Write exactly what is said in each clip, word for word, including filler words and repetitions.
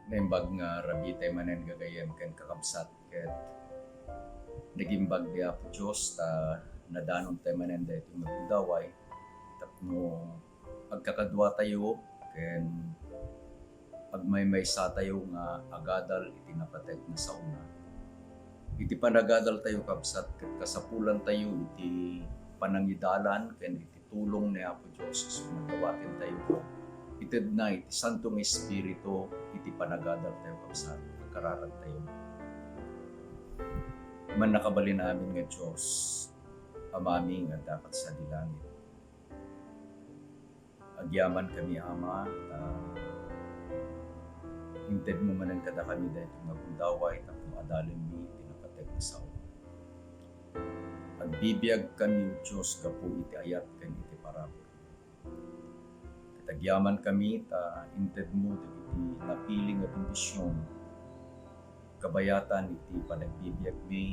Naimbag nga rabitay manen gagayyem ken kakabsat ket nagimbag ti Apo Dios ta nadanon tay manen daytoy nga gundaway tapno agkakadua tayo ken agmaymaysa tayo nga agadal iti napateg nga saona. Iti panagadal tayo, kabsat, ket kasapulan tayo iti panangidalan ken iti tulong ni Apo Dios isu nga dawaten tayo itedna iti Santo nga Espiritu iti panagadal tayo, kabsat, agkararag tayo. Mannakabalin amin nga Dios, Amami nga adda ket sadi langit. Agyaman kami, Ama, ta intedmo manen kadakami daytoy nga gundaway tapno adalenmi iti napateg nga saona. Agbibiag kami, O Dios, gapu iti ayat ken iti parabur. Ket agyaman kami ta intedmo dagiti napili nga bendision kabayatan iti panagbibiagmi,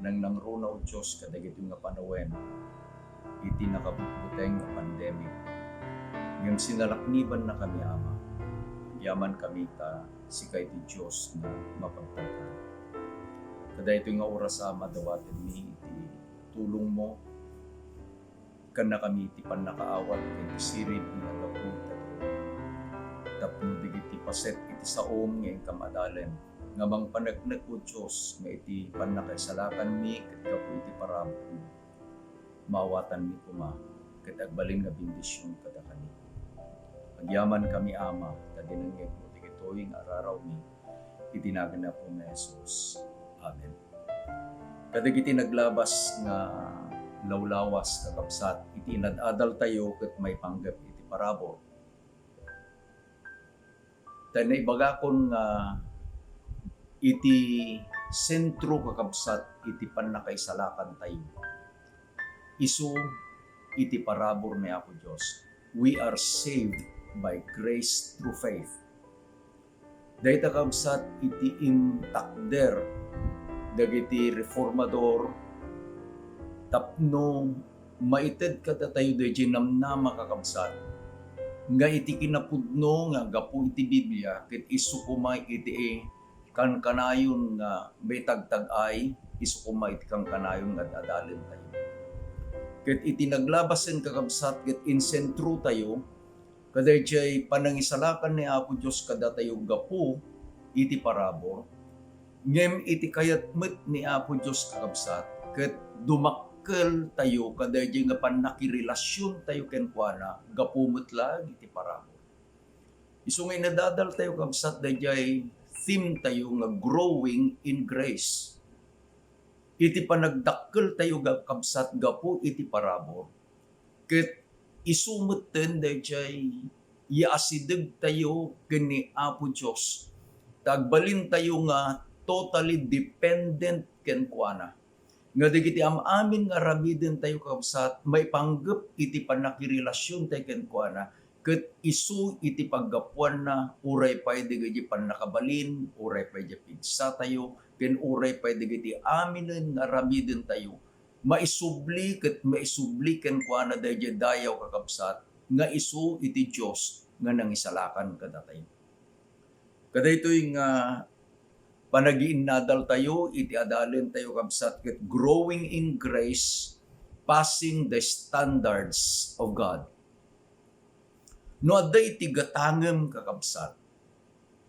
nangnangruna, O Dios, kadagitoy nga panawen iti nakabutbuteng nga pandemic. Ngem sinalaknibannakami, Ama. Agyaman kami ta sika iti Dios nga mapagtalkan. Kadaytoy nga oras, Ama, dawatenmi iti tulongmo, kannakami iti pannakaawat ken iti sirib nga aggapu ita, tapno dagiti paset iti saom nga inkam adalen nga mangpaneknek, O Dios, nga iti pannakaisalakanmi ket gapu iti parabur, maawatanmi koma ket agbalin nga bendision kadakami. Agyaman kami, Ama, ta dinengngegmo dagitoy nga ararawmi iti nagan ni Apo nga Jesus. Amen. Kadagiti naglabas nga lawlawas, kakabsat, iti inad-adal tayo ket maipanggep iti parabur. Ta naibagakon nga iti sentro, kakabsat, iti pannakaisalakan tayo isu iti parabur ni Apo Dios. We are saved by grace through faith. Dayta, kabsat, iti intakder dagiti reformador tapno maited kadatayo daydiay namnama, kakabsat, nga iti kinapudno nga gapu iti Biblia ket isu koma iti kankanayon nga maitagtag-ay, isu koma iti kankanayon nga ad-adalentayo. Ket iti naglabasen, kakabsat, ket insentrotayo kadaydiay panangisalakan ni Apo Dios kadatayo gapu iti parabur, ngem iti kayat met ni Apo Dios, kakabsat, ket dumakkeltayo kadaydiay nga pannakirelasiontayo kenkuana gapu met laeng iti parabur. Isu nga inadadaltayo, kabsat, daydiay theme tayo nga growing in grace. Iti panagdakkeltayo, ga-, kabsat, gapu iti parabur, ket isu metten daydiay yaasidegtayo ken ni Apo Dios, ta agbalintayo nga totally dependent kenkuana. Nga dagiti am-amin nga aramidentayo, kabsat, maipanggep iti pannakirelasiontayo kenkuana, ket isu iti paggapuanna, uray pay dagiti pannakabalin, uray pay di pigsatayo, ken uray pay dagiti aminen nga aramidentayo, maisubli ket maisubli kenkuana daydiay dayaw, kakabsat, nga isu iti Dios nga nangisalakan kadatayo. Kadaytoy nga panagiinnadaltayo iti adalentayo, kabsat, ket growing in grace, passing the standards of God. No adda iti gatangem, kakabsat,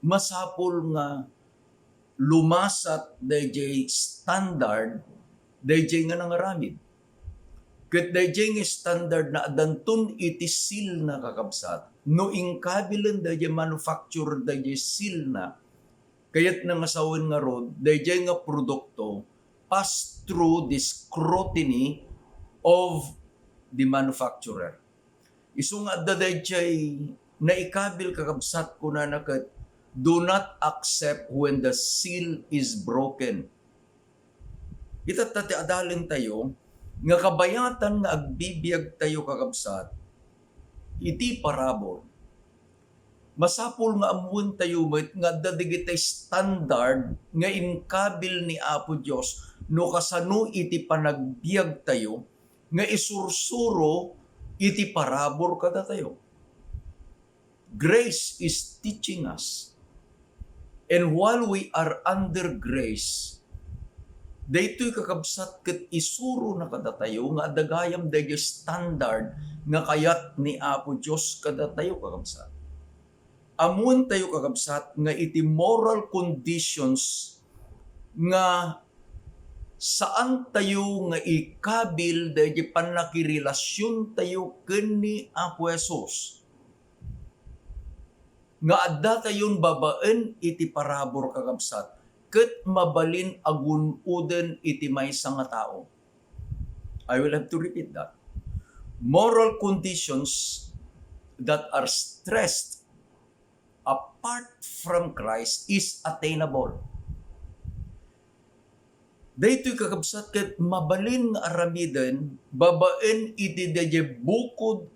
masapul nga lumasat daydiay standard daydiay nga nangaramid. Ket daydiay nga standard na addanton iti sealna, kakabsat. No inkabilen daydiay manufacturer daydiay sealna, kayatna nga sawen ngarud, daydiay nga produkto pass through the scrutiny of the manufacturer. Isu nga adda daydiay naikabil, kakabsat, kunana ket, "Do not accept when the seal is broken." Itatta ti adalentayo nga kabayatan nga agbibiagtayo, kakabsat, iti parabur. Masapul nga ammoentayo met nga adda dagiti standard nga inkabil ni Apo Dios no kasano iti panagbiagtayo nga isursuro iti parabur kadatayo. Grace is teaching us And while we are under grace, daytoy, kakabsat, ket isurona kadatayo nga adda gayam dayjay standard nga kayat ni Apo Dios kadatayo, kakabsat. Ammoentayo, kakabsat, nga iti moral conditions nga saantayo nga ikabil dayjay pannakirelasiontayo ken ni Apo Jesus. Nga addatayon babaen iti parabur, kakabsat, ket mabalin a gun-oden iti maysa nga tao. I will have to repeat that. Moral conditions that are stressed apart from Christ is attainable. Daytoy, kakabsat, ket mabalin nga aramiden babaen iti dayjay bukod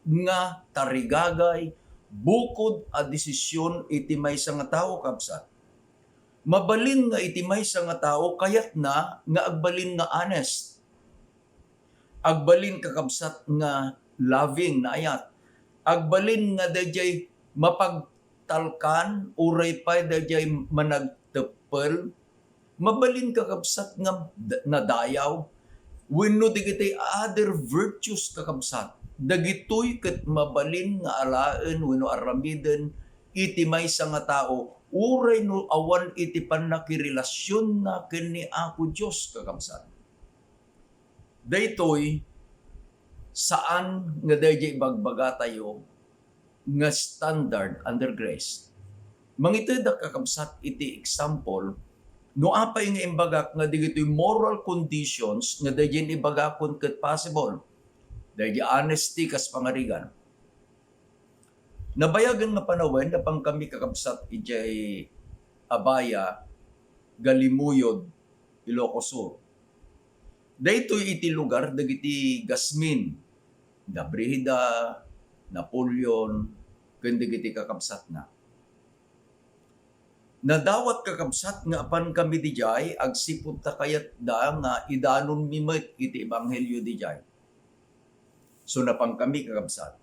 nga tarigagay, bukod a desisyon iti maysa nga tao, kabsat. Mabalin nga iti maysa nga tao, kayatna nga agbalin nga honest. Agbalin, kakabsat, nga loving, naayat. Agbalin nga dayjay mapagtalkan, uray pay dayjay managteppel. Mabalin, kakabsat, nga d-, nadayaw. Wenno dagiti other virtues, kakabsat. Dagitoy ket mabalin nga alaen wenno aramiden iti maysa nga tao, uray no awan iti pannakirelasionna ken ni Apo Dios, kakabsat. Daytoy, saan nga dayjay ibagbagatayo nga standard under grace. Mangitedak, kakabsat, iti example, no apay nga imbagak nga dagitoy moral conditions nga dayjay ibagakon ket possible. Dayjay honesty kas pangarigan. Nabayagen nga panawen, napankami, kakabsat, idiay Abaya, Galimuyod, Ilocos Sur. Daytoy iti lugar dagiti Gasmin, da Brigida, Napoleon, ken dagiti kakabsatna. Nadawat, kakabsat, nga apankami didiay agsipud ta kayatda nga idanonmi met iti ebanghelio didiay. So, napankami, kakabsat.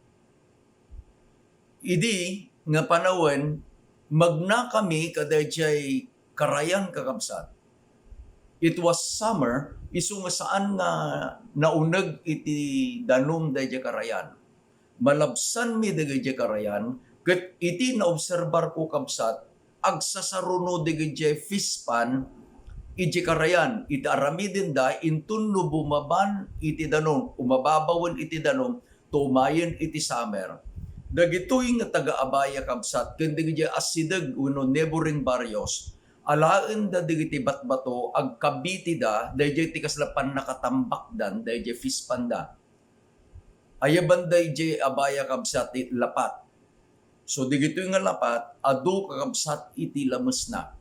Idi nga panawen, magnakami kadaydiay karayan, kakabsat. It was summer, isu nga saan nga nauneg iti danum daydiay karayan. Malabsanmi dagiti karayan, ket iti naobserbarko, kabsat, agsasaruno dagiti fish pond iti karayan, iti aramidenda inton no bumaban iti danum, umababawen iti danum, tumayen iti summer. Dagitoy nga taga-Abaya, kabsat, ken dagiti asideg wenno neighboring barrios, alaenda dagiti batbato, agkabitida daydiay ti kasla pannakatambakdan daydiay fish pond da. Aya banda idiay Abaya, kabsat, ti lapat. So, dagitoy nga lapat, adu, kakabsat, iti lamesna.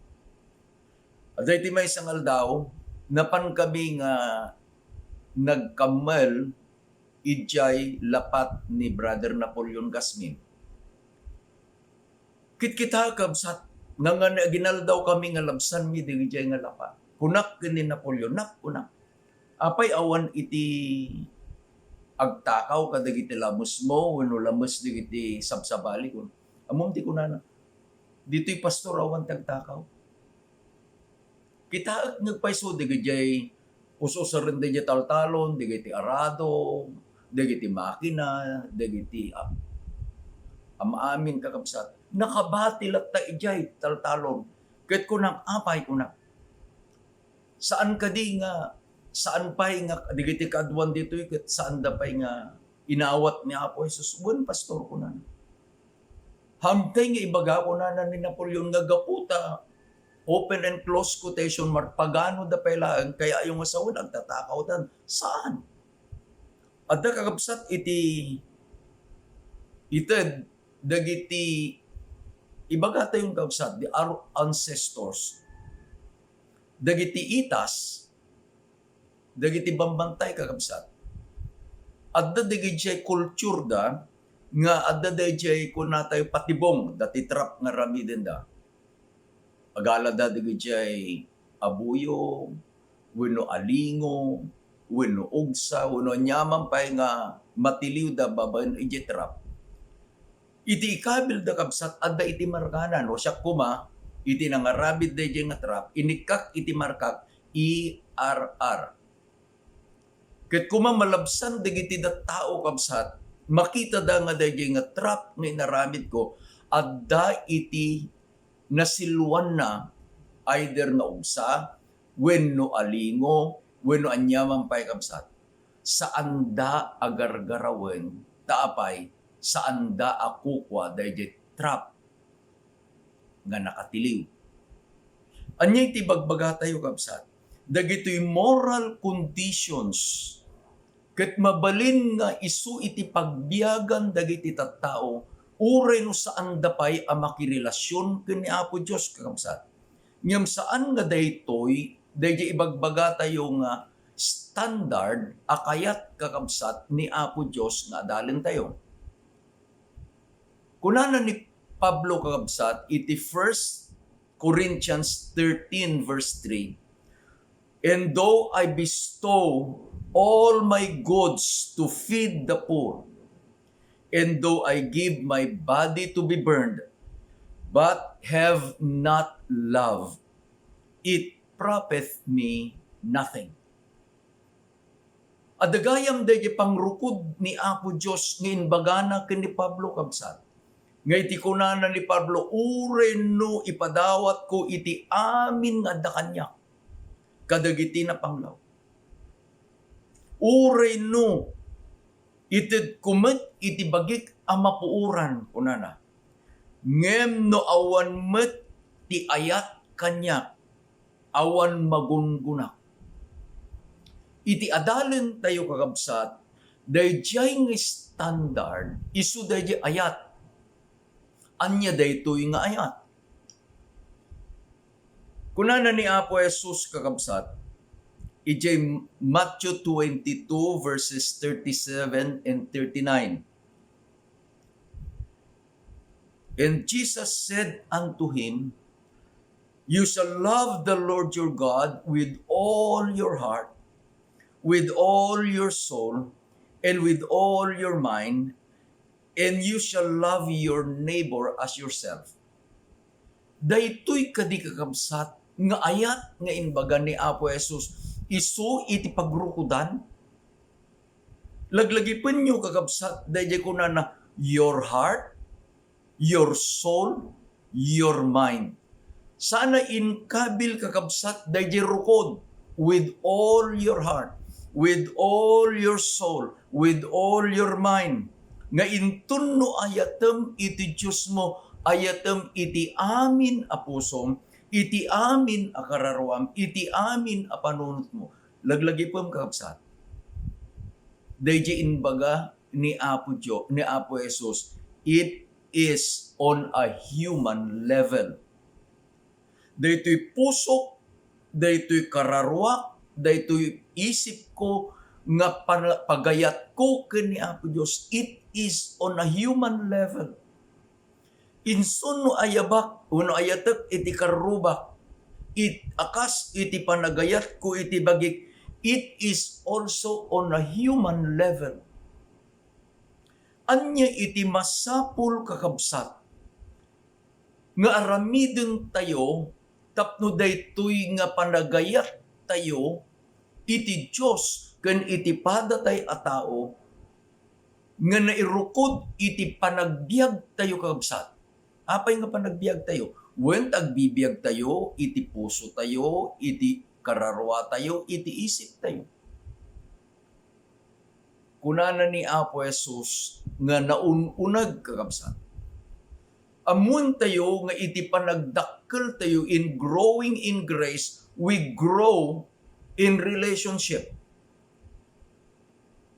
Adda iti maysa nga aldaw, napankami nga nagkammel idiay lapat ni Brother Napoleon Gasmin. Kitkita, kabsat, nga, nga aginaldawkami nga labsanmi dagiti nga lapat. Kunak ken ni Napoleon, "Nak," kunak, "apay awan iti agtakaw kadagiti lamesmo wenno lames dagiti sabsabali?" kun-, ammom ti kunana, "Ditoy, pastor, awan ti agtakaw." Kitaek nga agpayso dagiti us-usaren dagiti taltalon, dagiti arado, dagiti makina, dagiti am-, am-amin, kakabsat. Nakabati latta idiay taltalon. Ket kunak, "Apay," kunak, "saan kadi nga, saan pay nga dagiti kaaduan ditoy ket saanda pay nga inawat ni Apo Jesus?" "Wen, pastor," kunana. "Hamtay nga ibaga," kunana, "ni Napoleon nga gapu ta, open and close quotation mark, pagano da pay laeng, kayatyo nga sawen, agtatakawdan." Saan? Adda, kakabsat, iti ited dagiti, ibagatayon, kabsat, the, our ancestors. Dagiti itas, dagiti bambantay, kakabsat. Adda dagiti culture da nga adda dagiti kunatayo patibong, dati trap nga aramidenda. Agalada dagiti abuyo, wenno alingo, wenno ugsa, wenno aniaman pay nga matiliwda babaen iti trap. Iti ikabilda, kabsat, adda iti markana. No siak koma, iti nangaramid daydiay nga trap, inikkak iti markak E R R. Ket koma malabsan dagiti tattao, kabsat, makitada nga daydiay nga trap nga inaramidko, adda iti nasilluanna, either nga ugsa, wenno alingo, wenno aniaman pay, kabsat. Saanda a gargarawen, ta apay, saanda a kukua daydiay trap nga nakatiliw. Ania iti bagbagatayo, kabsat? Dagitoy moral conditions ket mabalin nga isu iti pagbiagan dagiti tattao, uray no saanda pay a makirelasion ken ni Apo Dios, kakabsat. Ngem saan nga daytoy, daydiay ibagbagatayo nga standard a kayat, kakabsat, ni Apo Dios nga adalentayo. Kunana ni Pablo, kakabsat, iti First Corinthians thirteen verse three, "And though I bestow all my goods to feed the poor, and though I give my body to be burned, but have not love, it profiteth me nothing." Adda gayam daydiay pangrukod ni Apo Dios nga imbagana ken ni Pablo, kabsat. Nga iti kunana ni Pablo, "Uray no ipadawatko iti amin nga adda kaniak kadagiti napanglaw. Uray no itedko met iti bagik a mapuoran," kunana. "Ngem no awan met ti ayat kaniak, awan magungonak." Iti adalentayo, kakabsat, daydiay nga standard, isu daydiay ayat. Ania daytoy nga ayat? Kunana ni Apo Jesus, kakabsat, idiay Matthew twenty-two, verses thirty-seven and thirty-nine. And Jesus said unto him, "You shall love the Lord your God with all your heart, with all your soul, and with all your mind, and you shall love your neighbor as yourself." Daytoy kadi, kakabsat, nga ayat nga imbaga ni Apo Jesus isu iti pagrukodan? Laglagipenyo, kakabsat, daydiay kunana, "Your heart, your soul, your mind." Sana inkabil, kakabsat, daydiay rukod, with all your heart, with all your soul, with all your mind. Nga inton no ayatem iti Diosmo, ayatem iti amin a pusom, iti amin a kararuam, iti amin a panunotmo. Laglagipem, kakabsat, daydiay imbaga ni Apo Dio-, ni Apo Jesus, it is on a human level. Daytoy pusok, daytoy kararuak, daytoy isipko nga para-, pagayatko ken ni Apo Dios, it is on a human level. Insun no ayabak wenno ayatek iti karrubak, it-, a kas iti panagayatko iti bagik, it is also on a human level. Ania iti masapul, kakabsat, nga aramidentayo tapno daytoy nga panagayattayo iti Dios ken iti padatay a tao nga nairukod iti panagbiagtayo, kakabsat. Apay nga panagbiagtayo? Wen, agbibiagtayo iti pusotayo, iti kararuatayo, iti isiptayo. Kunana ni Apo Jesus nga naun-uneg, kakabsat. Ammoentayo nga iti panagdakkeltayo in growing in grace, we grow in relationship.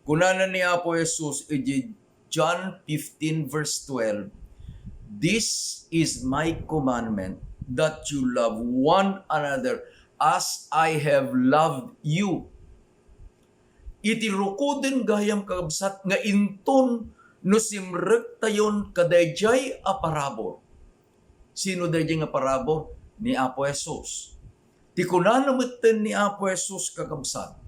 Kunana ni Apo Jesus iti John fifteen verse twelve, "This is my commandment, that you love one another as I have loved you." Iti rukoden gayam, kakabsat, nga inton no simrektayon kadaydiay a parabur. Sino daydiay nga parabur? Ni Apo Jesus. Ti kunana metten ni Apo Jesus, kakabsat,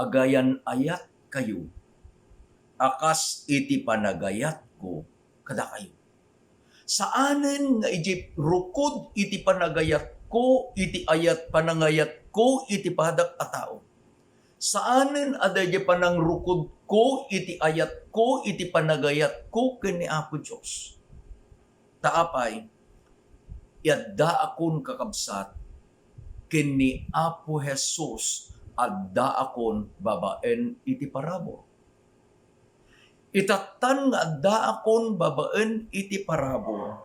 "Agayan-ayatkayo, a kas iti panagayatko kadakayo. Saanen nga idiay rukod iti panagayatko, iti ayat, panangayatko iti padak a tao. Saanen a daydiay panangrukodko iti ayatko, iti panagayatko ken ni Apo Dios. Ta apay, addaakon, kakabsat, ken ni Apo Jesus addaakon babaen iti parabur. Itattan nga addaakon babaen iti parabur,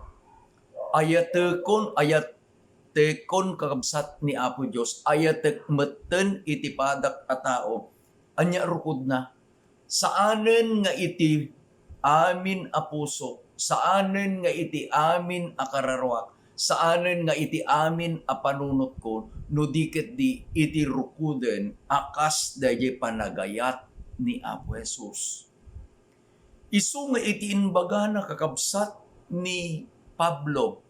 ayatekon, ayatekon, kakabsat, ni Apo Dios, ayatek metten iti padak a tao. Ania rukodna? Saanen nga iti amin a pusok, saanen nga iti amin a kararuak, saanen nga iti amin a panunotko, no di ketdi iti rukoden a kas daydiay panagayat ni Apo Jesus. Isu nga iti imbagana, kakabsat, ni Pablo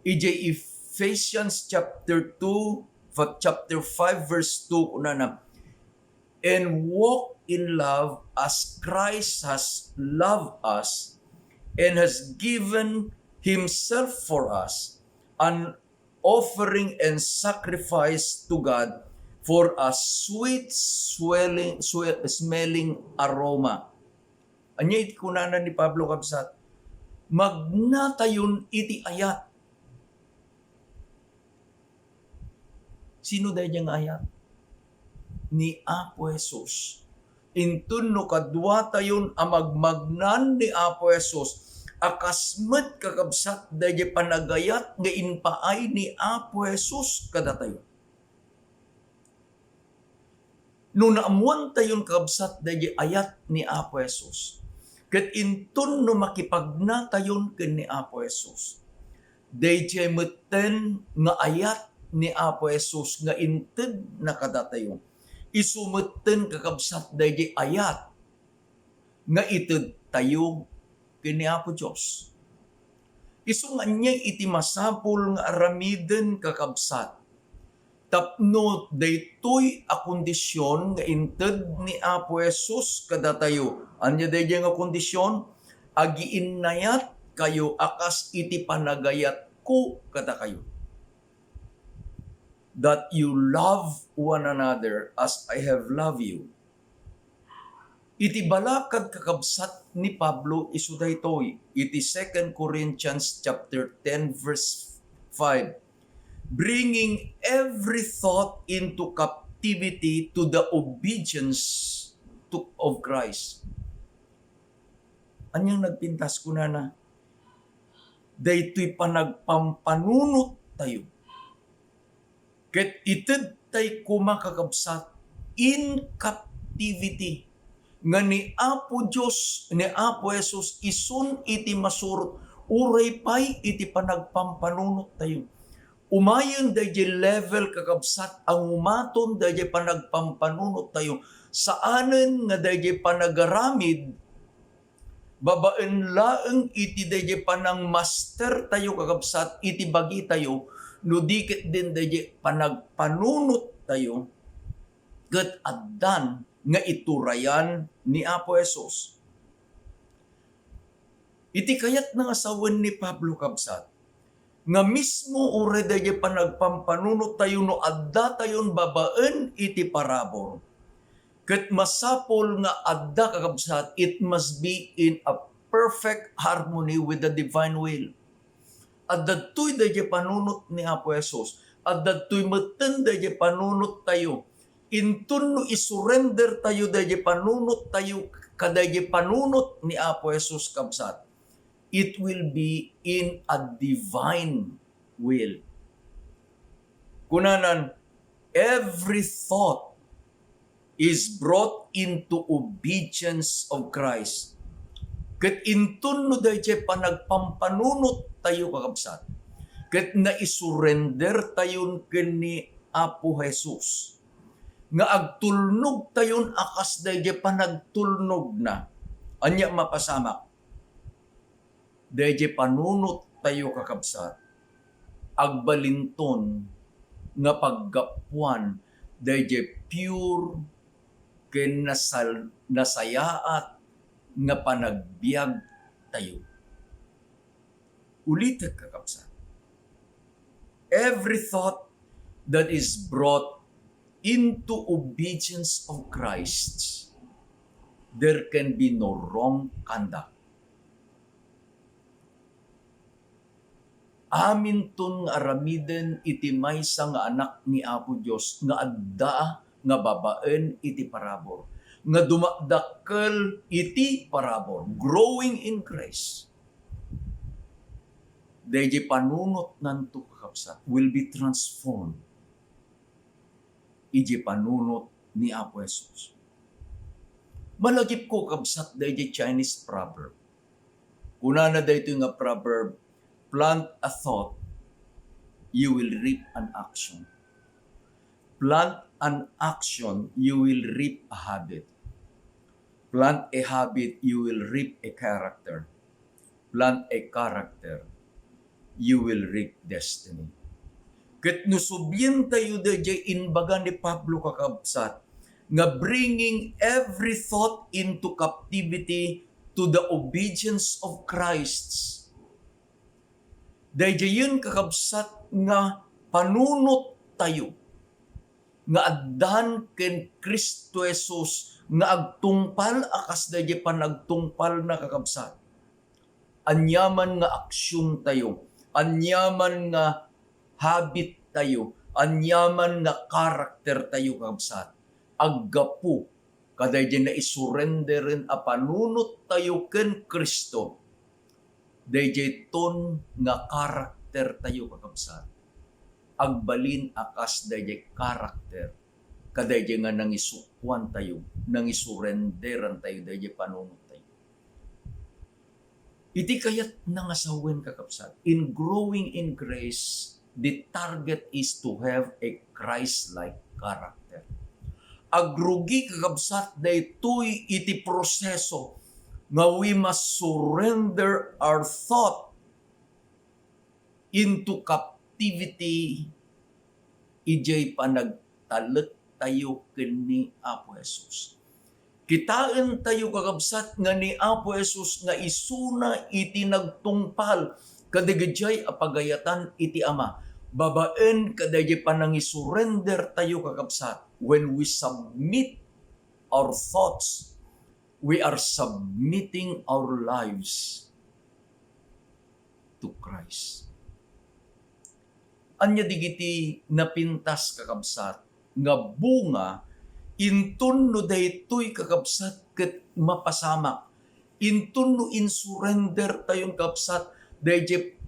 idiay Ephesians chapter two, fa-, chapter five, verse two, kunana, "And walk in love as Christ has loved us and has given himself for us, an offering and sacrifice to God for a sweet swelling, swe-, smelling aroma." Ania iti kunana ni Pablo, kabsat? Magnatayon iti ayat. Sino daydiay nga ayat? Ni Apo Jesus. Inton no kaduatayon a magmagnan ni Apo Jesus, a kas met, kakabsat, daydiay panagayat nga impaay ni Apo Jesus kadatayo. No naammoantayon, kabsat, daydiay ayat ni Apo Jesus, ket inton no makipagnatayon ken ni Apo Jesus, daydiay metten nga ayat ni Apo Jesus nga intedna kadatayo, isu metten, kakabsat, daydiay ayat nga itedtayo ken ni Apo Dios. Isu nga ania iti masapul nga aramiden, kakabsat, tapno daytoy a kondisyon nga inted ni Apo Jesus kadatayo? Ania daydiay nga kondisyon? Agiinnayatkayo a kas iti panagayatko kadakayo, that you love one another as I have loved you. Iti balakad, kakabsat, ni Pablo isu daytoy iti Second Corinthians chapter ten, verse five, "Bringing every thought into captivity to the obedience to, of Christ." Aniang nagpintas? Kunana, daytoy panagpampanunottayo ket itedtay koma, kakabsat, in captivity, nga ni Apo Dios, ni Apo Jesus, isun iti masurot, uray pay iti panagpampanunottayo. Umayen daydiay level, kakabsat, a ngumaton daydiay panagpampanunottayo. Saanen nga daydiay panagaramid babaen laeng iti daydiay panangmastertayo, kakabsat, iti bagitayo, no di ketdin daydiay panagpanunottayo ket addan nga iturayan ni Apo Jesus. Iti kayatna nga sawen ni Pablo, kabsat, nga mismo uray daydiay panagpampanunottayo no addatayon babaen iti parabur, ket masapul nga adda, kakabsat, it must be in a perfect harmony with the divine will. Adda daytoy daydiay panunot ni Apo Jesus. Adda daytoy metten daydiay panunottayo. Inton no isurrendertayo daydiay panunottayo kadaydiay panunot ni Apo Jesus, kabsat, it will be in a divine will. Kunanan, every thought is brought into obedience of Christ. Ket inton no daydiay panagpampanunottayo, kakabsat, ket naisurrendertayon ken ni Apo Jesus, nga agtulnogtayon a kas daydiay panagtulnogna, ania mapasamak? Daydiay panunottayo, kakabsat, agbalinton nga paggapuan daydiay pure ken nasal-, nasayaat nga panagbiagtayo. Ulitek, kakabsat. Every thought that is brought into obedience of Christ, there can be no wrong conduct. Aminton nga aramiden iti maysa nga anak ni Apo Dios nga adda nga babaen iti parabur, nga dumadakkel iti parabur, growing in grace. Dayjay panunotnanto, kakabsat, will be transformed iti panunot ni Apo Jesus. Malagipko, kabsat, dayjay Chinese proverb. Kunana daytoy nga proverb, "Plant a thought, you will reap an action. Plant an action, you will reap a habit. Plant a habit, you will reap a character. Plant a character, you will reap destiny." Ket no sublientayo dayjay imbaga ni Pablo, kakabsat, nga bringing every thought into captivity to the obedience of Christ. Dayjayen, kakabsat, nga panunot tayo nga addan ken Cristo Jesus nga agtungpal a kas dayjay panagtungpalna, kakabsat. Aniaman nga aksyon tayo, aniaman nga habit tayo, aniaman nga karakter tayo, kakabsat, aggapu kadayjay naisurrenderen a panunot tayo ken Cristo. Dayjay ton nga karakter tayo, kakabsat, agbalin a kas dayjay karakter kadayjay nga nangisukwan tayo, nangisurrenderan tayo dayjay panunot tayo. Iti kayatna nga sawen, kakabsat, in growing in grace, the target is to have a Christ-like character. Agrugi, kakabsat, daytoy iti proseso nga we must surrender our thought into captivity idiay panagtalek tayo ken ni Apo Jesus. Kitaen tayo, kakabsat, nga ni Apo Jesus nga isuna iti nagtungpal kadagijay a pagayatan iti Ama, babaen kadagijay panangisurrender tayo, kakabsat, when we submit our thoughts, we are submitting our lives to Christ. Ania dagiti napintas, kakabsat, nga bunga inton no daytoy, kakabsat, ket mapasamak, inton no insurrender tayon, kabsat, dayjay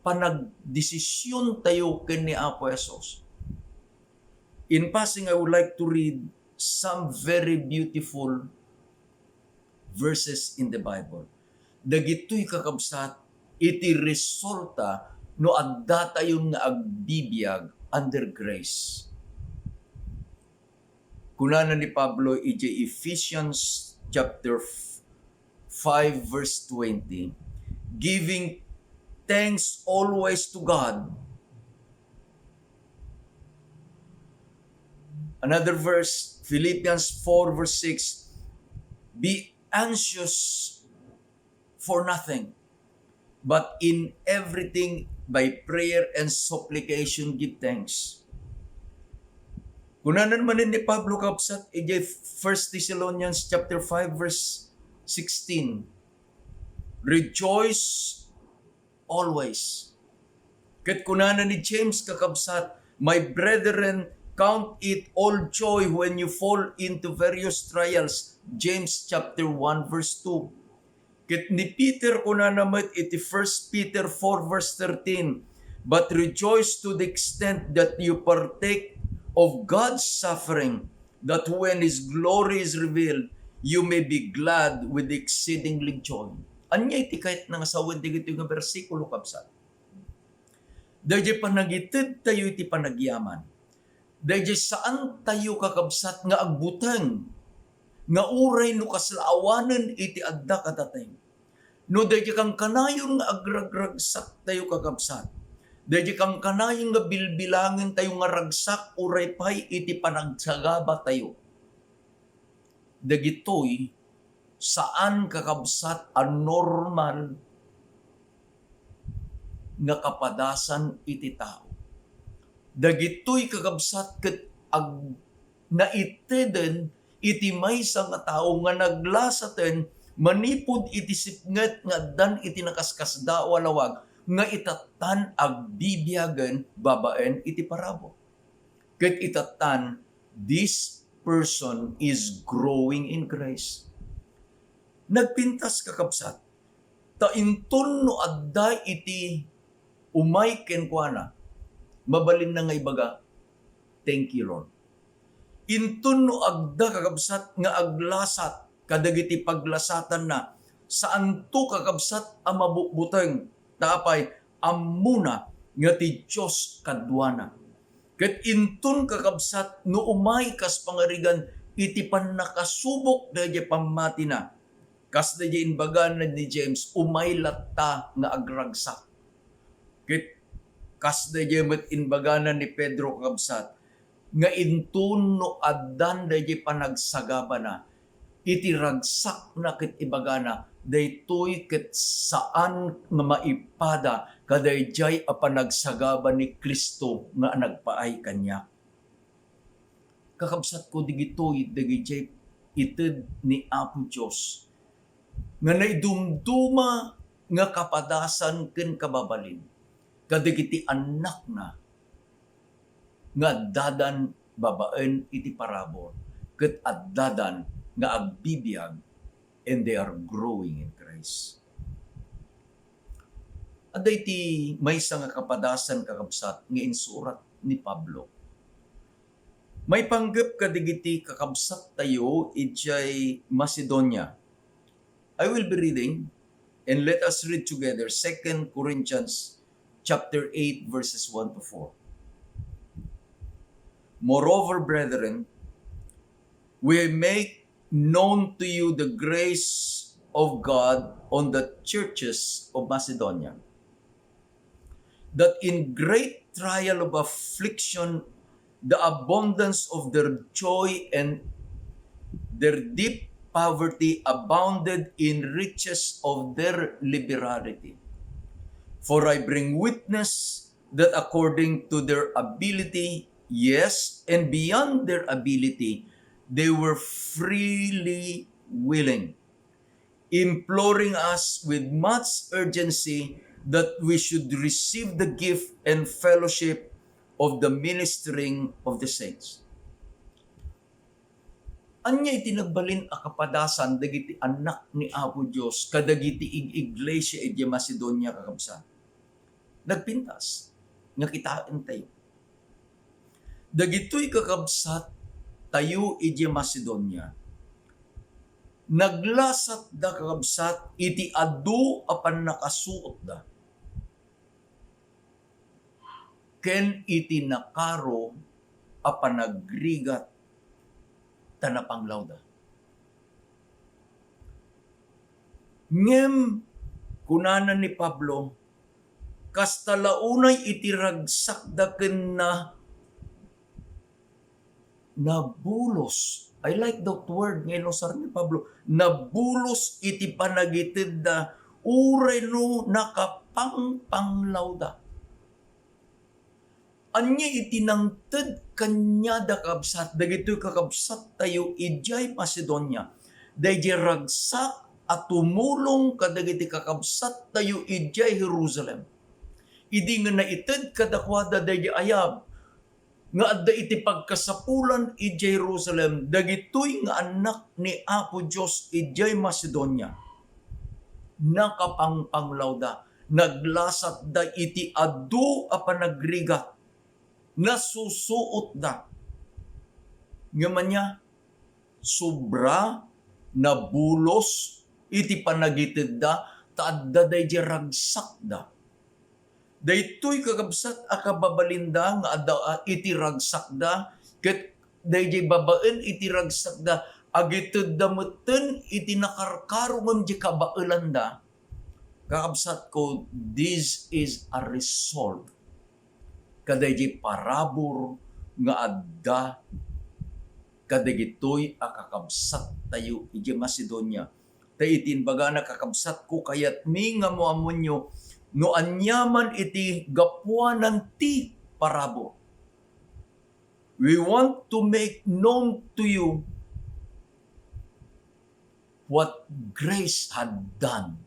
panagdesision tayo ken ni Apo Jesus? In passing, I would like to read some very beautiful verses in the Bible. Dagitoy, kakabsat, iti resulta no adda tayon nga agbibiag under grace. Kunana ni Pablo iti Ephesians chapter five, verse twenty, "Giving thanks always to God." Another verse, Philippians four, verse six, "Be anxious for nothing, but in everything by prayer and supplication give thanks." Kunana manen ni Pablo, kabsat, iti First Thessalonians chapter five, verse sixteen, "Rejoice always." Ket kunana ni James, kakabsat, "My brethren, count it all joy when you fall into various trials." James chapter one, verse two. Ket ni Peter, kunana met iti First Peter four, verse thirteen, "But rejoice to the extent that you partake of God's suffering, that when His glory is revealed, you may be glad with exceedingly joy." Ania iti kayatna nga sawen dagitoy nga bersikulo, kabsat? Dayjay panagited tayo iti panagyaman. Dayjay saan tayo, kakabsat, nga agbuteng nga uray no kasla awanen iti adda kadaton. No dayjay kankanayon nga agragragsak tayo, kakabsat, dayjay kankanayon nga bilbilangen tayo nga ragsak uray pay iti panagsagaba tayo, dagitoy Saan, kakabsat, a normal nga kapadasan iti tao. Dagitoy, kakabsat, ket ag-, naiteden iti maysa nga tao nga naglasaten manipud iti sipnget nga addan iti nakaskasdaaw a lawag nga itattan agbibiagen babaen iti parabur. Ket itattan, this person is growing in grace. Nagpintas, kakabsat, ta inton no adda iti umay kenkuana, mabalinna nga ibaga, "Thank you, Lord." Inton no adda, kakabsat, nga aglasat kadagiti paglasatanna, saanto, kakabsat, a mabutbuteng. Ta apay, ammona nga ti Dios kaduana. Ket inton, kakabsat, no umay kas pangarigan iti pannakasubok daydiay pammatina, kas daydiay imbagana ni James, umay latta nga agragsak. Ket kas daydiay met imbagana ni Pedro, kakabsat, nga inton no addan daydiay panagsagabana, iti ragsakna ket ibagana, daytoy ket saan nga maipada kadaydiay a panagsagaba ni Cristo nga nagpaay kaniak. Kakabsatko, dagitoy dagidiay ited ni Apo Dios nga naidumduma nga kapadasan ken kababalin kadagiti annakna nga addadan babaen iti parabur ket addadan nga agbibiag, and they are growing in Christ. Adda iti maysa nga kapadasan, kakabsat, nga insurat ni Pablo. Maipanggep kadagiti kakabsattayo idiay Macedonia. I will be reading, and let us read together Second Corinthians chapter eight, verses one to four. Moreover, brethren, we make known to you the grace of God on the churches of Macedonia, that in great trial of affliction, the abundance of their joy and their deep poverty abounded in riches of their liberality. For I bring witness that according to their ability, yes, and beyond their ability, they were freely willing, imploring us with much urgency that we should receive the gift and fellowship of the ministering of the saints. Ania iti nagbalin a kapadasan dagiti annak ni Apo Dios kadagiti ig-iglesia idiay Macedonia, kakabsat? Nagpintas nga kitaentayo. Dagitoy kakabsattayo idiay Macedonia, naglasatda, kakabsat, iti adu a pannakasuotda ken iti nakaro a panagrigat ta napanglawda. Ngem kunana ni Pablo, kasta la unay iti ragsakda ken na-, nabulos. I like that word nga inusar ni Pablo. Nabulos iti panagitedda uray no nakapangpanglawda. Ania iti nangted kaniada, kabsat, dagitoy kakabsattayo idiay Macedonia? Daydiay ragsak a tumulong kadagiti kakabsattayo idiay Jerusalem. Idi nga naited kadakuada daydiay ayab nga adda iti pagkasapulan idiay Jerusalem, dagitoy nga annak ni Apo Dios idiay Macedonia, nakapangpanglawda, naglasatda iti adu a panagrigat, nasusuotda. Ngem ania, sobra, nabulos iti panagitedda, ta adda daydiay ragsakda. Daytoy, kakabsat, a kababalinda nga adda, a, iti ragsakda, ket daydiay babaen iti ragsakda, agitedda metten iti nakarkaro ngem di kabaelanda. Kakabsatko, this is a result kadaydiay parabur nga adda kadagitoy a kakabsattayo idiay Macedonia. Ta iti imbagana, kakabsatko, kayatmi nga maammoenyo no aniaman iti gapuanan ti parabur. We want to make known to you what grace had done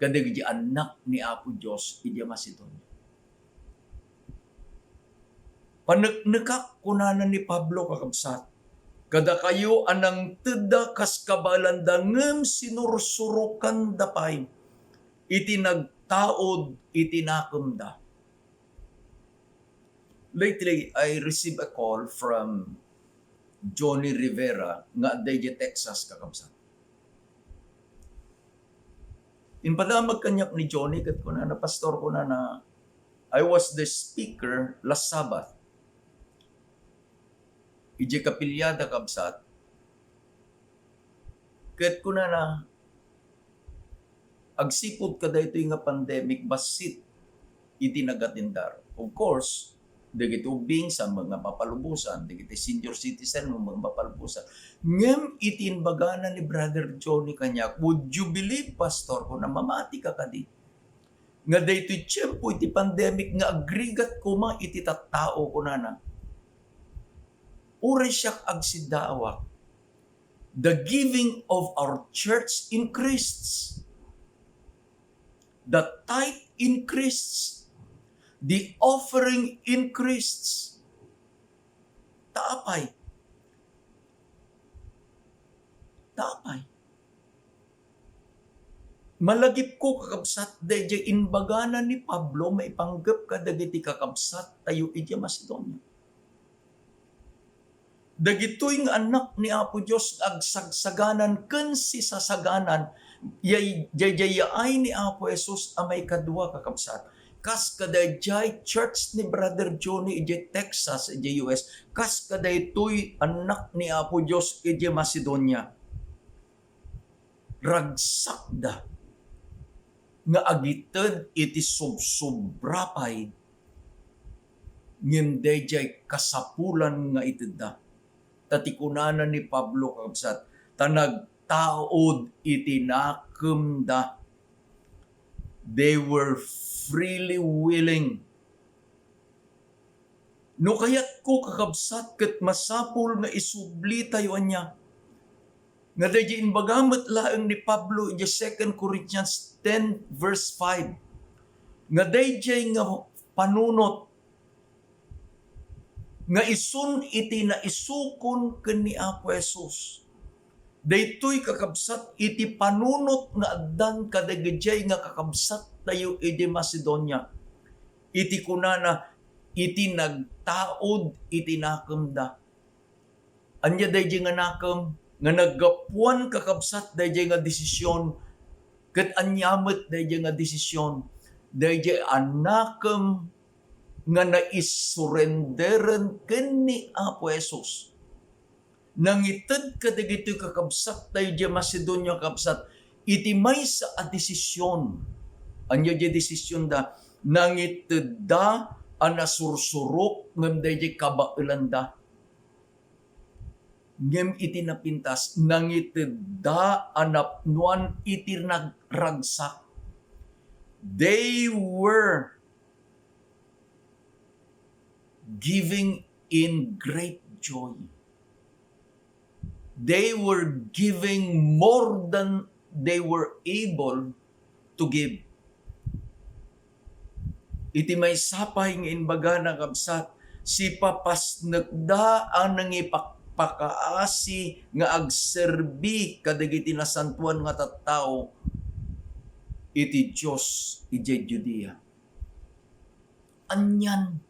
kadagiti annak ni Apo Dios idiay Macedonia. Paneknekak, kunana ni Pablo, kakabsat, kadakayo a nangtedda kas kabaelanda ngem sinursurokanda pay iti nagtaud iti nakemda. Lately, I received a call from Johnny Rivera nga adda idiay Texas, kakabsat. Impadamag kaniak ni Johnny ket kunana, "Pastor," kunana, "I was the speaker last Sabbath idiay kapiliada, kabsat." Ket kunana, "Agsipud kadaytoy nga pandemic, bassit iti nagatindar." Of course, dagiti ubbing saan met nga mapalubosan, dagiti senior citizen saan met nga mapalubosan. Ngem iti imbagana ni Brother Johnny kaniak, "Would you believe, Pastor," kuna, "mamatika kadi nga daytoy tiempo iti pandemic nga agrigat koma iti tattao," kunana. Uray siak agsiddaawak, the giving of our church increased. The tithe increased. The offering increased. Ta apay? Ta apay? Malagipko, kakabsat, daydiay imbagana ni Pablo maipanggep kadagiti kakabsattayo idiay Macedonia. Dagitoy nga annak ni Apo Dios nga agsagsaganan ken sisasaganan, yay-, daydiay yaay ni Apo Jesus a maikadua, kakabsat. Kas kadaydiay church ni Brother Johnny idiay Texas, idiay U S, kas kadaytoy annak ni Apo Dios idiay Macedonia. Ragsakda nga agited iti subsobra pay, ngem daydiay kasapulan nga itedda. Ta ti kunana ni Pablo, kakabsat, ta nagtaud iti nakemda. They were freely willing. No kayatko, kakabsat, ket masapul nga isublitayo ania nga daydiay imbaga met laeng ni Pablo idiay Second Corinthians ten verse five, nga daydiay nga panunot nga isun iti naisukon ken ni Apo Jesus. Daytoy, kakabsat, iti panunot nga addan kadagijay nga kakabsattayo idi Macedonia. Iti kunana, iti nagtaud iti nakemda. Ania daydiay nga nakem nga naggapuan, kakabsat, daydiay nga desisyon? Ket ania met daydiay nga desisyon? Daydiay a nakem nga naisurrenderen ken ni Apo Jesus. Nangited kadagitoy kakabsattayo idiay Macedonia, kabsat, iti maysa a desisyon. Ania diay desisyonda? Nangitedda a nasursurok ngem daydiay kabaelanda. Ngem iti napintas, nangitedda a napnoan iti nagragsak. They were giving in great joy. They were giving more than they were able to give. Iti maysa pay nga imbagana, kabsat, sipapasnekda a nangipakpakaasi nga agserbi kadagiti nasantoan nga tattao iti Dios idiay Judea. Anian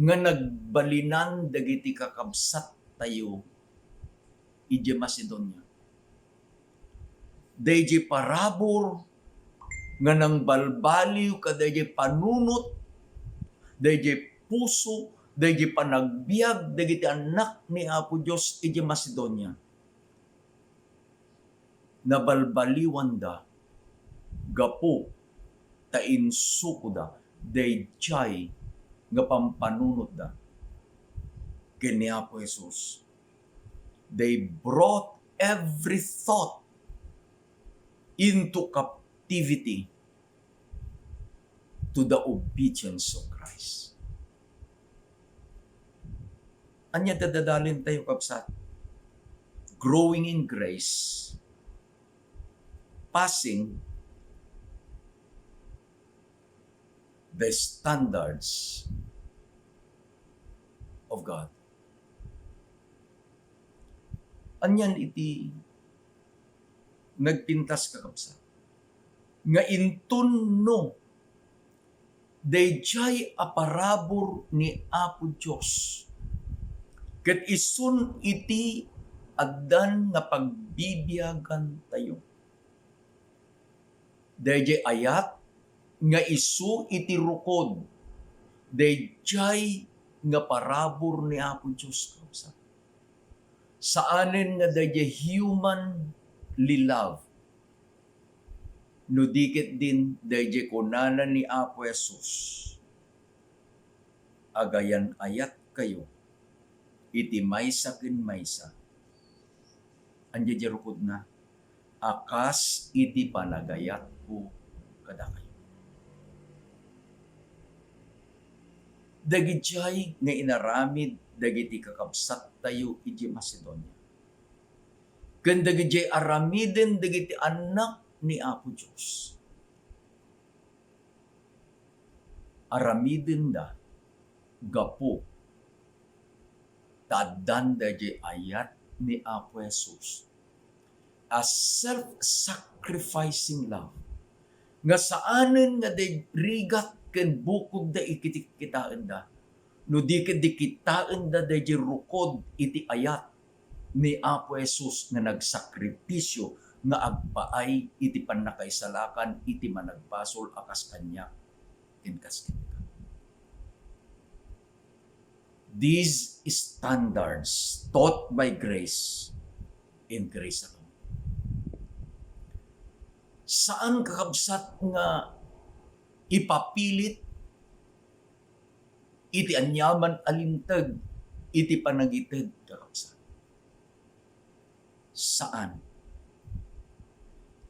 nga nagbalinan dagiti kakabsattayo idiay Macedonia? Daydiay parabur nga nangbalbaliw kadaydiay panunot, daydiay puso, daydiay panagbiag dagiti annak ni Apo Dios idiay Macedonia. Nabalbaliwanda gapu ta insukoda daydiay nga pampanunotda ken ni Apo Jesus. They brought every thought into captivity to the obedience of Christ. Ania ti adalin tayo, kabsat? Growing in grace, passing the standards of God. Anian iti nagpintas, kakabsat, nga inton no daydiay a parabur ni Apo Dios, ket isun iti addan nga pagbibiagantayo. Daydiay ayat nga isu iti rukod, daydiay nga parabur ni Apo Dios, kabsat. Saanen nga daydiay humanly love, no di ketdin daydiay kunana ni Apo Jesus, "Agayan-ayatkayo iti maysa ken maysa." Ania diay rukodna? "A kas iti panagayatko kadakayo." Dagidiay nga inaramid dagiti kakabsattayo idiay Macedonia, ken dagidiay aramiden dagiti annak ni Apo Dios, aramidenda gapu ta addanda diay ayat ni Apo Jesus, a self-sacrificing love, nga saanen nga di rigat ken bukodda iti kitaenda, no di ket di kitaenda daydiay rukod iti ayat ni Apo Jesus nga nagsakripisio nga agpaay iti pannakaisalakan iti managbasol a kas kaniak ken kas kenka. These standards taught by grace and grace alone. Saan, kakabsat, nga ipapilit iti aniaman a linteg iti panagited, kakabsat. Saan.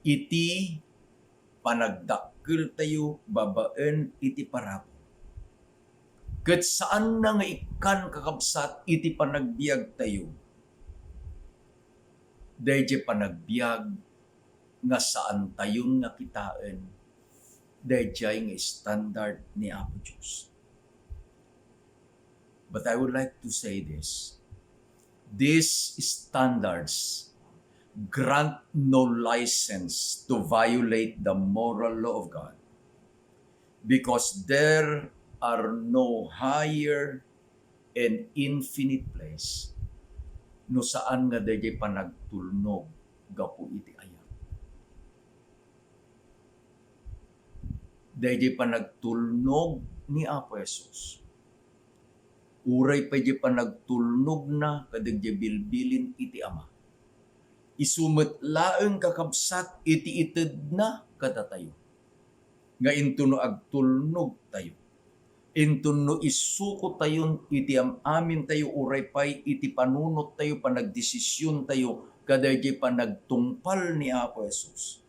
Iti panagdakkeltayo babaen iti parabur. Ket saanna nga ikkan, kakabsat, iti panagbiagtayo daydiay panagbiag nga saantayon nga kitaen daydiay nga standard ni Apo Dios. But I would like to say this. These standards grant no license to violate the moral law of God, because there are no higher and infinite place no saan nga daydiay panagtulnog gapu iti ayat. Daydiay panagtulnog ni Apo Jesus, uray pay diay panagtulnogna kadagiti bilbilin iti Ama, isu met laeng, kakabsat, iti itedna kadatayo. Nga inton no agtulnogtayo, inton no isukotayon iti am-amintayo uray pay iti panunottayo, panagdesisiontayo kadaydiay panagtungpal ni Apo Jesus,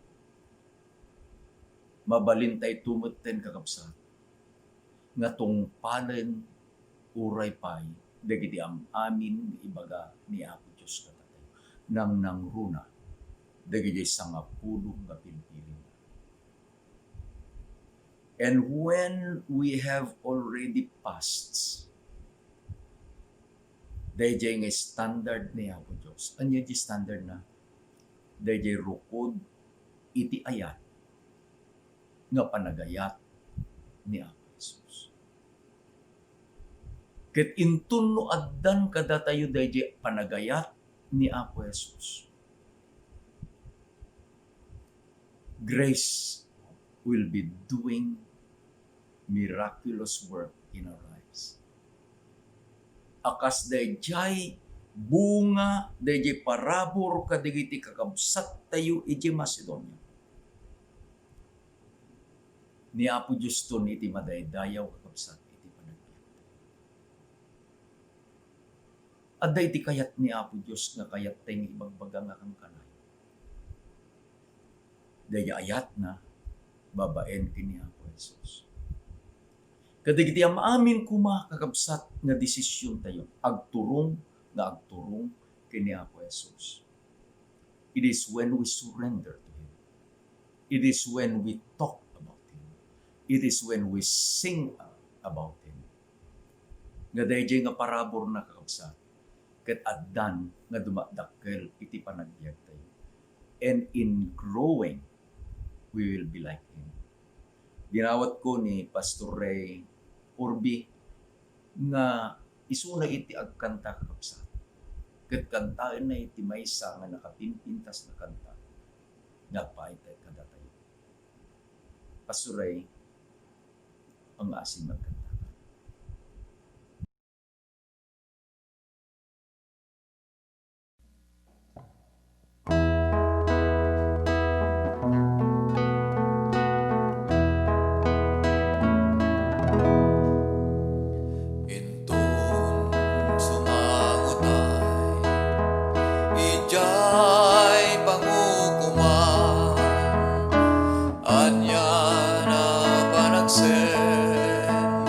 mabalintayto metten, kakabsat, nga tungpalen uray pay dagiti am-amin nga ibaga ni Apo Dios kadatayo. Nangnangruna dagiti sangapulo nga bilbilin. And when we have already passed daydiay nga standard ni Apo Dios, ania diay standardna? Daydiay rukod iti ayat nga panagayat ni Apo Jesus. Ket inton no addan kadatayo daydiay panagayat ni Apo Jesus, grace will be doing miraculous work in our lives. A kas daydiay bunga daydiay parabur kadagiti kakabsattayo idiay Macedonia. Ni Apo Dioston iti madaydayaw, kakabsat, iti panagbiag. Adda iti kayat ni Apo Dios nga kayattay nga ibagbaga nga kankanayon. daydi ayatna babaen ken ni Apo Jesus. Kadagiti am-amin koma, kakabsat, nga desisiontayo, agturong nga agturong ken ni Apo Jesus. It is when we surrender to Him. It is when we talk about Him. It is when we sing about Him. Nga daydiay nga paraburna, kakabsat, ket addan nga dumadakkel iti panagbiagtayo. And in growing, we will be like Him. Dinawatko ni Pastor Ray Urbi nga isuna iti agkanta, kakabsat, ket kantaenna iti maysa nga nakapimpintas nga kanta nga agpaaytek kadatayo. Pastor Ray, pangngaasim nga agkanta. Inton sumangutay idiay pangukoman, ania a panagsennay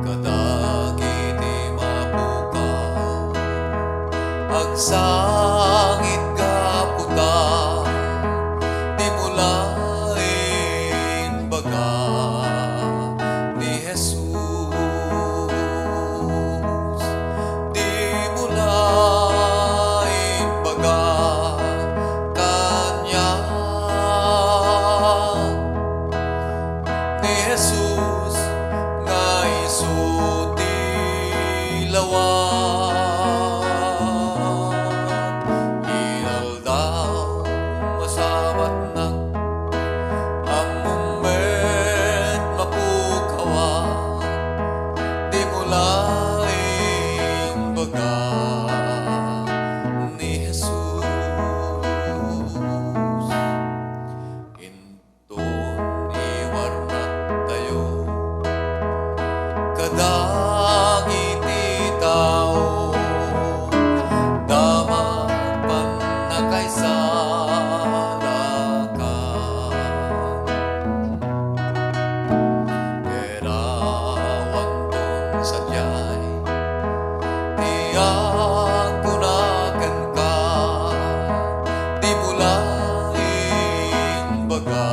kadagiti mapukaw, agsangit gapu ta dimo la imbaga ni Jesus. Dimo la imbaga kaniak ni Jesus nga isu ti lawag. Inaldaw, masabatnak, ammom met mapukawak, dimo la imbaga ni Jesus. Inton iwarnak tayo kadagiti tao, damag pannakaisalakan. Ket awan pon sadiay ti agkuna kenka, dimo la imbaga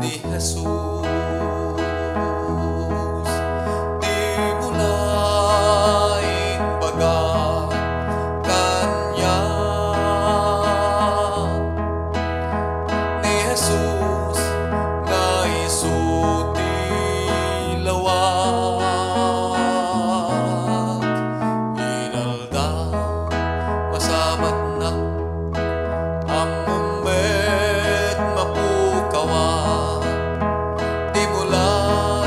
ni Jesus. Dimo la imbaga kaniak ni Jesus nga isu ti lawag. Inaldaw, masabatnak, ammom met mapukawak, dimo la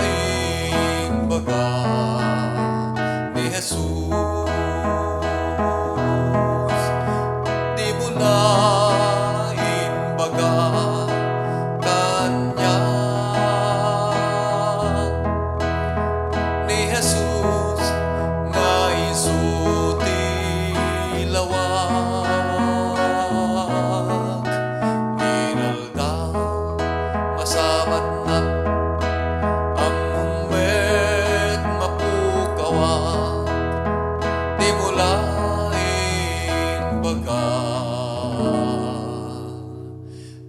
imbaga ni Jesus. Dimo la imbaga kaniak ni Jesus nga isu ti lawag. Inaldaw, masabatnak, ammom met mapukawak, dimo la imbaga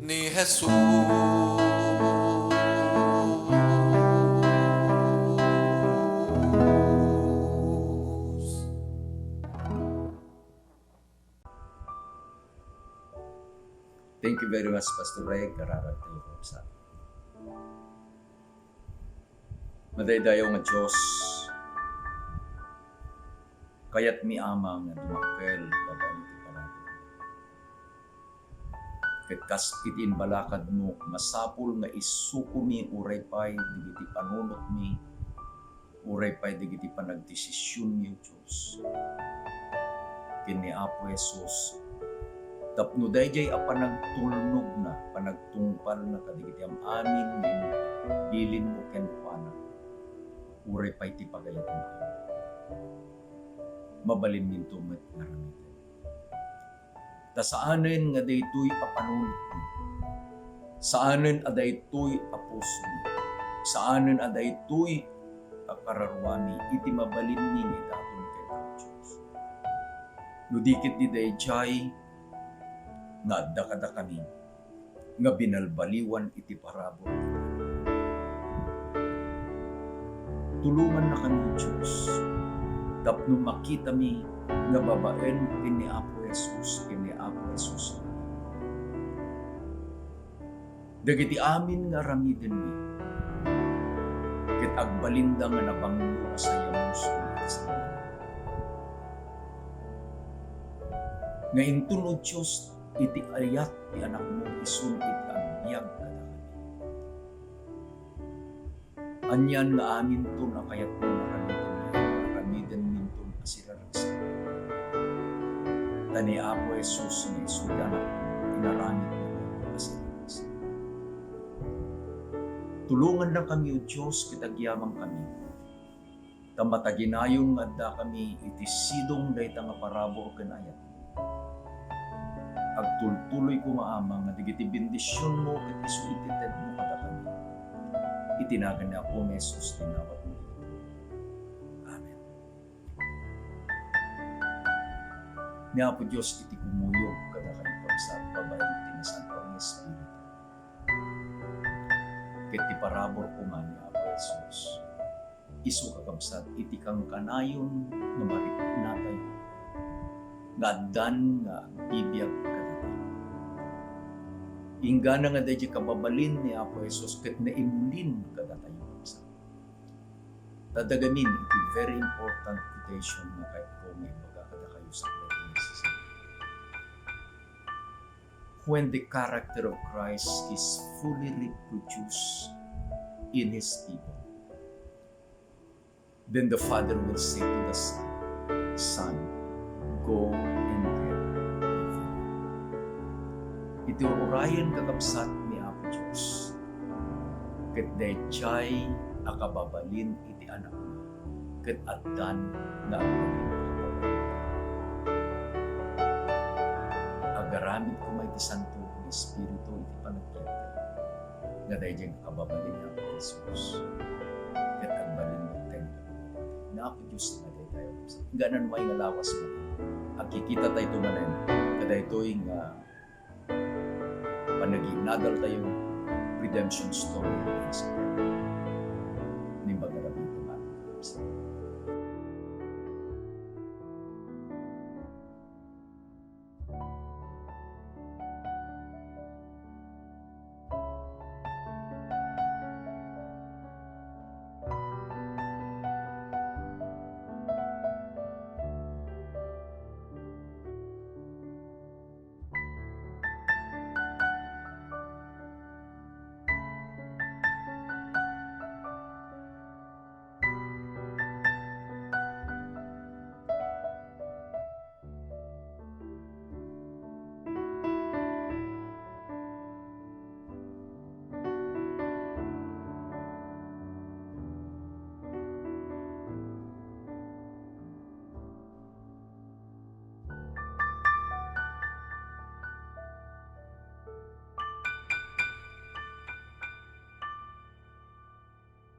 ni Jesus. Thank you very much, Pastor Reg. Kararag tayo, kakabsat. Madaydayaw nga Dios, kayatmi, Ama, nga dumakkel babaen iti parabur. Ket kas iti imbalakadmo, masapul nga isukomi uray pay dagiti panunotmi, uray pay dagiti panagdesisionmi, O Dios, ken ni Apo Jesus, tapno daydiay a panagtulnogna, panagtungpalna kadagiti am-amin nga imbilinmo kenkuana, uray pay ti pagayatmo. mabalinminto met nga aramiden. Ta saanen nga daytoy a panunotmi, saanen a daytoy a pusomi, saanen a daytoy a kararuami iti mabalinmi nga idaton kenka, O Dios. No di ketdi daydiay nga adda kadakami nga binalbaliwan iti parabur. Tulongannakami, O Dios, tapno makitami nga babaen ken ni Apo Jesus, ken ni Apo Jesus. Dagiti amin nga aramidenmi, ket agbalinda nga nabanglo a sayamusom iti sangoananmi. Nga inton, O Dios, iti ayat ti Anakmo isun iti agbiag kadakami. Anian nga aminton a kayatmo nga aramiden, aramidenminton a siraragsak. Ta ni Apo Jesus nga isu ti Anakmo, inaramidna a siraragsak. Tulongannakami, O Dios, ket agyamankami. Ta mataginayon nga addakami iti sidong dayta nga parabur ken ayat. Agtultuloy koma, Ama, nga dagiti bendisionmo ket isu iti tedmo kadakami. Iti nagan ni Apo Jesus ti inawatmi. Amen. Ni Apo Dios iti kumuyog kadakayo, kabsat, babaen iti Nasanto nga Espiritu. Ket ti parabur koma ni Apo Jesus, isu, kakabsat, iti kankanayon nga mariknatayo nga addan nga agbibiag kadatayo. Inggana nga daydiay kababalin ni Apo Jesus ket naimulin kadatayo, kabsat. Ta dagamin iti very important quotation nga kayatko nga ibaga kadakayo sa When the character of Christ is fully reproduced in his people, then the Father will say to the Son, "Son, go and get evil." Iti urayen, kakabsat, ni Apo Dios, ket daydiay a kababalin iti Anakna, ket addan nga agbalin. Agaramid koma iti Santo nga Espiritu iti panagbiagtayo, nga daydiay nga kababalin ni Apo Jesus, ket agbalin metten nga kababalin ni Apo Dios nga daydiay. Inggana no ania nga lawas manen, agkikitatayo manen kadaytoy nga panaginadaltayo, redemption story.